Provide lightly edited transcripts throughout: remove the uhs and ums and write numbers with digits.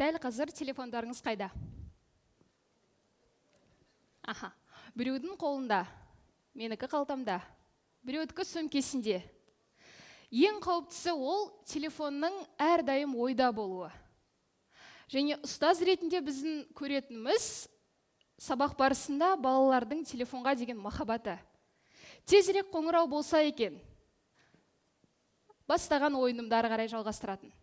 Дәл қазір телефондарыңыз қайда? Аха, біреудің қолында, менікі қалтамда, біреудікі сөмкесінде. Ең қауіптісі ол телефонның әрдайым ойда болуы. Және ұстаз ретінде біздің көретініміз сабақ барысында балалардың телефонға деген махаббаты. Тезірек қоңырау болса екен, бастаған ойынымды ары қарай жалғастыратын.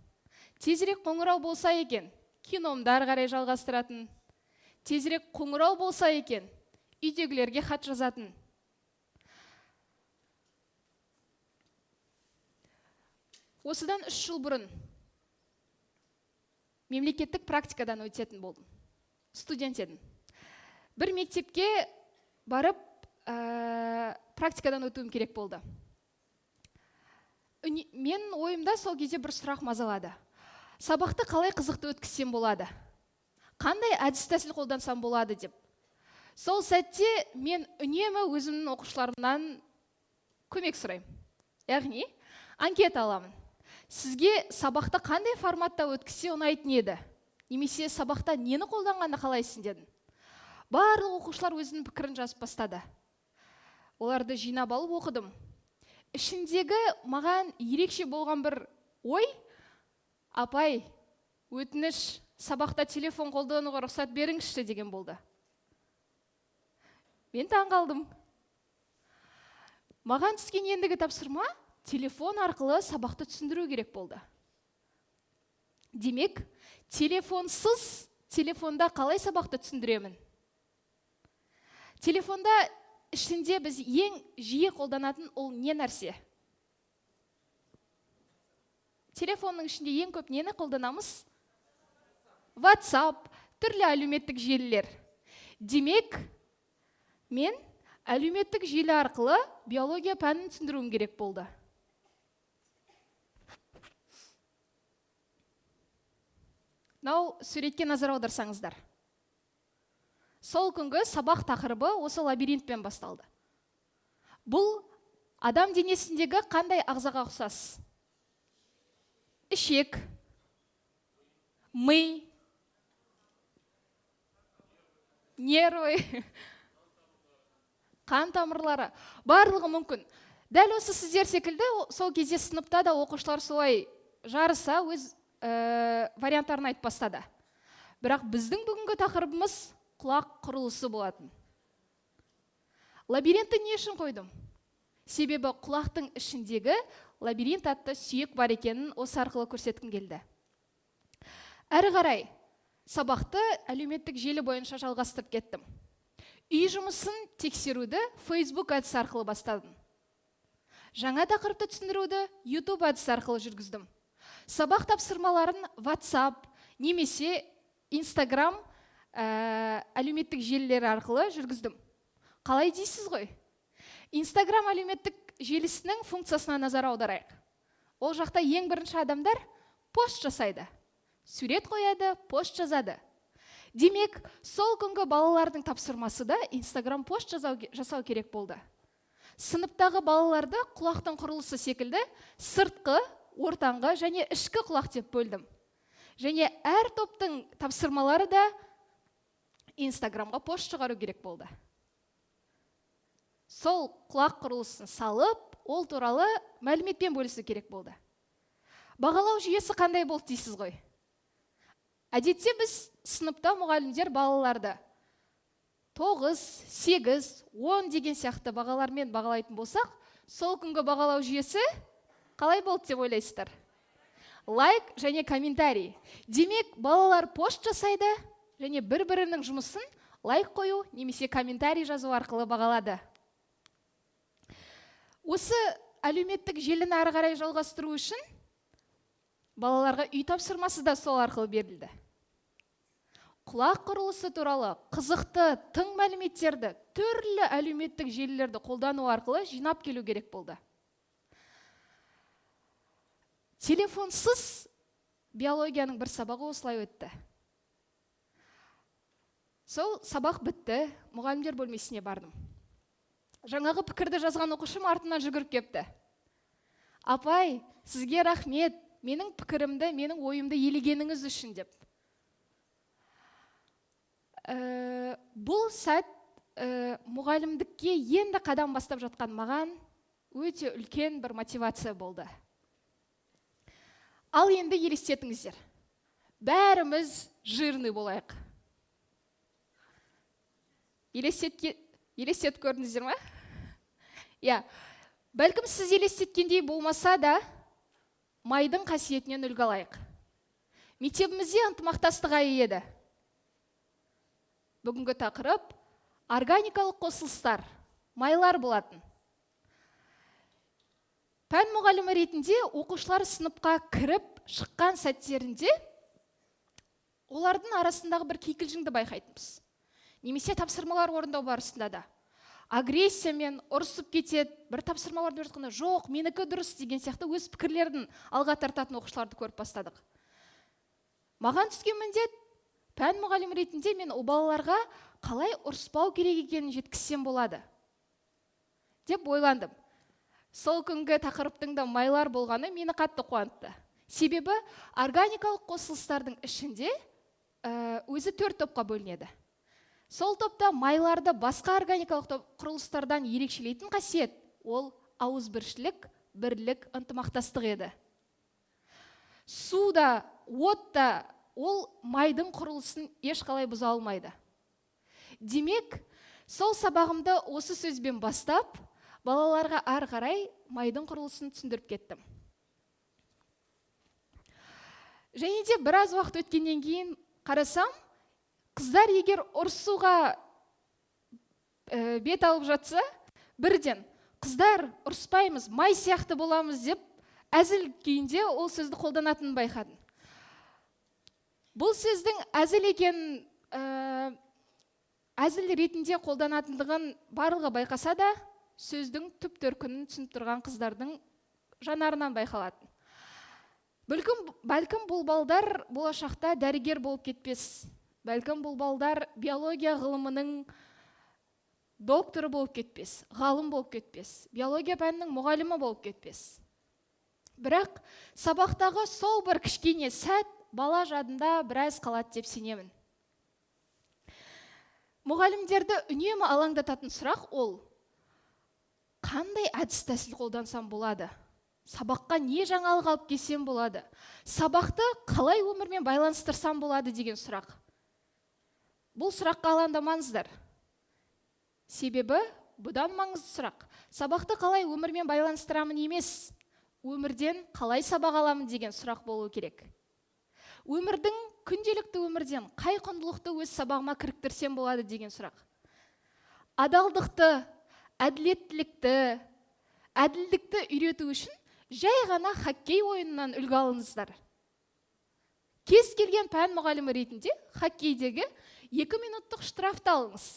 Тезірек қоңырау болса екен, киномды ары қарай жалғастыратын. Тезірек қоңырау болса екен, үйдегілерге хат жазатын. Осыдан 3 жыл бұрын мемлекеттік практикадан өтетін болдым. Студент едім. Бір мектепке барып, практикадан өтуім керек болды. Мен ойымда сол кезде бір сұрақ мазалады. Сабақты қалай қызықты өткізсем болады? Қандай әдіс тәсіл қолдансам болады деп. Сол сәтте мен үнемі өзімнің оқушыларымнан көмек сұраймын. Яғни, анкета аламын. Сізге сабақты қандай форматта өткізсе ұнайтын еді? Немесе сабақта нені қолданғанды қалайсың дедім. Барлық оқушылар өзінің пікірін жазып бастады. Оларды жинап алып оқыдым. Ішіндегі маған ерекше болған бір ой: апай, өтініш, сабақта телефон қолдануға рұқсат беріңізші деген болды. Мен таң қалдым. Маған түскен ендігі тапсырма телефон арқылы сабақты түсіндіру керек болды. Демек, телефонсыз телефонда қалай сабақты түсіндіремін? Телефонда ішінде біз ең жиі қолданатын ол не нәрсе? Телефонның ішінде ең көп нені қолданамыз? WhatsApp, түрлі әлеуметтік желілер. Демек, мен әлеуметтік желі арқылы биология пәнін түсіндіруім керек болды. Мынау суретке назар аударсаңыздар. Сол күнгі сабақ тақырыбы осы лабиринтпен басталды. Бұл адам денесіндегі қандай ағзаға ұқсас? Ішек, ми, нервы, қан тамырлары, барлығы мүмкін. Дәл осы сіздер секілді сол кезде сыныпта да оқушылар солай жарыса өз варианттарын айтып бастады. Бірақ біздің бүгінгі тақырыбымыз құлақ құрылысы болатын. Лабиринтті не үшін қойдым? Себебі құлақтың ішіндегі лабиринт атты сүйек бар екенін осы арқылы көрсеткім келді. Әрі қарай сабақты әлеуметтік желі бойынша жалғастырып кеттім. Үй жұмысын тексеруді Facebook әдісі арқылы бастадым. Жаңа тақырыпты түсіндіруді YouTube әдісі арқылы жүргіздім. Сабақ тапсырмаларын WhatsApp немесе Instagram әлеуметтік желілері арқылы жүргіздім. Қалай дейсіз ғой? Instagram әлеуметтік желісінің функциясына назар аударайық. Ол жақта ең бірінші адамдар пост жасайды. Сурет қояды, пост жазады. Демек, сол күнгі балалардың тапсырмасы да Instagram пост жасау керек болды. Сыныптағы балаларды құлақтың құрылысы секілді сыртқы, ортаңғы және ішкі құлақ деп бөлдім. Және әр топтың тапсырмалары да Инстаграмға пост шығару керек болды. Сол құлақ құрылысын салып, ол туралы мәліметпен бөлісу керек болды. Бағалау жүйесі қандай болды дейсіз ғой? Әдетте біз сыныпта мұғалімдер балаларды 9, 8, 10 деген сияқты бағалармен бағалайтын болсақ, сол күнгі бағалау жүйесі қалай болды деп ойлайсыздар? Лайк және комментарий. Демек, балалар пост жасайды және бір-бірінің жұмысын лайк қою немесе комментарий жазу арқылы бағалады. Осы әлеуметтік желіні ары қарай жалғастыру үшін балаларға үй тапсырмасы да сол арқылы берілді. Құлақ құрылысы туралы қызықты тың мәліметтерді түрлі әлеуметтік желілерді қолдану арқылы жинап келу керек болды. Телефонсыз биологияның бір сабағы осылай өтті. Сол сабақ бітті, мұғалімдер бөлмесіне бардым. Жаңағы пікірді жазған оқушым артынан жүгіріп кепті. Апай, сізге рахмет, менің пікірімді, менің ойымды елегеніңіз үшін деп. Бұл сәт мұғалімдікке енді қадам бастап жатқан маған өте үлкен бір мотивация болды. Ал енді елестетіңіздер, бәріміз жирный болайық. Елестетіп көрдіңіздер ма? Иә, бәлкім, сіз елестеткендей болмаса да, майдың қасиетінен үлгі алайық. Мектебімізде ынтымақтастық айы еді. Бүгінгі тақырып органикалық қосылыстар, майлар болатын. Пән мұғалімі ретінде оқушылар сыныпқа кіріп шыққан сәттерінде олардың арасындағы бір кикілжіңді байқайтынбыз. Немесе тапсырмалар орындау барысында да агрессиямен ұрысып кетеді, бір тапсырма орындап жатқанда, «Жоқ, менікі дұрыс» деген сияқты өз пікірлерін алға тартатын оқушыларды көріп бастадық. Маған түскен міндет, пән мұғалімі ретінде мен ол балаларға қалай ұрыспау керек екенін жеткізсем болады деп ойландым. Сол күнгі тақырыптың да майлар болғаны мені қатты қуантты. Себебі органикалық қосылыстардың ішінде өзі төрт топқа бөлінеді. Сол топта майларды басқа органикалық топ, құрылыстардан ерекшелейтін қасиет ол ауызбіршілік, бірлік, ынтымақтастық еді. Су да, от та ол майдың құрылысын ешқалай бұза алмайды. Демек, сол сабағымды осы сөзбен бастап, балаларға ары қарай майдың құрылысын түсіндіріп кеттім. Және де біраз уақыт өткеннен кейін қарасам, қыздар егер ұрысуға бет алып жатса, бірден «Қыздар, ұрыспаймыз, май сияқты боламыз» деп әзіл күйінде ол сөзді қолданатынын байқадым. Бұл сөздің әзіл екенін, әзіл ретінде қолданатындығын барлығы байқаса да, сөздің түп төркінін түсініп тұрған қыздардың жанарынан байқалатын. Бәлкім, бұл балдар болашақта дәрігер болып кетпес, бәлкім, бұл балдар биология ғылымының докторы болып кетпес, ғалым болып кетпес, биология пәнінің мұғалімі болып кетпес, бірақ сабақтағы сол бір кішкене сәт бала жадында біраз қалады деп сенемін. Мұғалімдерді үнемі алаңдататын сұрақ ол: қандай әдіс тәсіл қолдансам болады, сабаққа не жаңалық алып келсем болады, сабақты қалай өмірмен байланыстырсам болады деген сұрақ. Бұл сұраққа алаңдамаңыздар, себебі бұдан маңызды сұрақ сабақты қалай өмірмен байланыстырамын емес, өмірден қалай сабақ аламын деген сұрақ болу керек. Өмірдің, күнделікті өмірден қай құндылықты өз сабағыма кіріктірсем болады деген сұрақ. Адалдықты, әділеттілікті, әділдікті үйрету үшін жай ғана хоккей ойынынан үлгі алыңыздар. Кез келген пән мұғалімі ретінде хоккейдегі 2 минуттық штрафты алыңыз.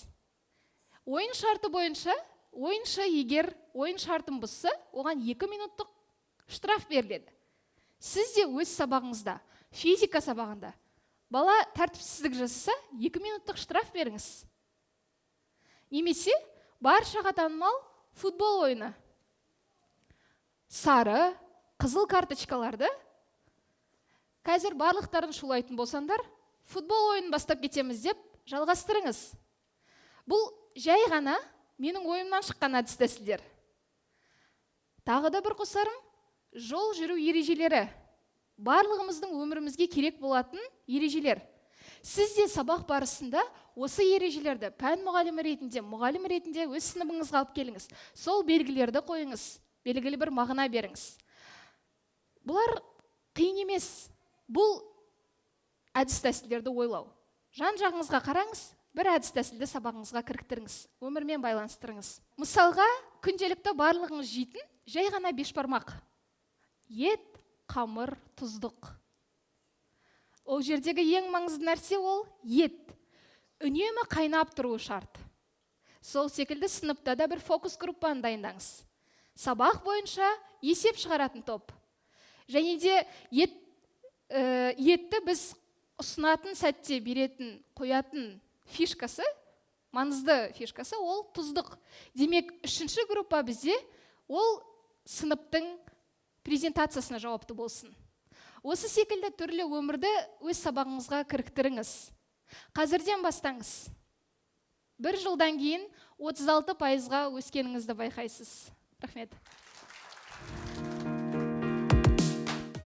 Ойын шарты бойынша ойыншы егер ойын шартын бұзса, оған 2 минуттық штраф беріледі. Сіз де өз сабағыңызда, физика сабағында бала тәртіпсіздік жасаса, 2 минуттық штраф беріңіз. Немесе баршаға танымал футбол ойыны, сары, қызыл карточкаларды қазір барлықтарын шулайтын болсаңдар, футбол ойынын бастап кетеміз деп жалғастырыңыз. Бұл жай ғана менің ойымнан шыққан әдіс тәсілдер. Тағы да бір қосарым: жол жүру ережелері. Барлығымыздың өмірімізге керек болатын ережелер. Сіз де сабақ барысында осы ережелерді пән мұғалімі ретінде, мұғалім ретінде өз сыныбыңызға алып келіңіз. Сол белгілерді қойыңыз, белгілі бір мағына беріңіз. Бұлар қиын емес, бұл әдіс тәсілдерді ойлау. Жан жағыңызға қараңыз, бір әдіс тәсілді сабағыңызға кіріктіріңіз, өмірмен байланыстырыңыз. Мысалға, күнделікті барлығыңыз жейтін жай ғана бешбармақ: ет, қамыр, тұздық. Ол жердегі ең маңызды нәрсе ол ет үнемі қайнап тұруы шарт. Сол секілді сыныпта да бір фокус группаны дайындаңыз, сабақ бойынша есеп шығаратын топ. Және де етті біз ұсынатын сәтте беретін, қоятын фишкасы, маңызды фишкасы ол тұздық. Демек, үшінші группа бізде ол сыныптың презентациясына жауапты болсын. Осы секілді түрлі өмірді өз сабағыңызға кіріктіріңіз. Қазірден бастаңыз. Бір жылдан кейін 36%-ға өскеніңізді байқайсыз. Рахмет.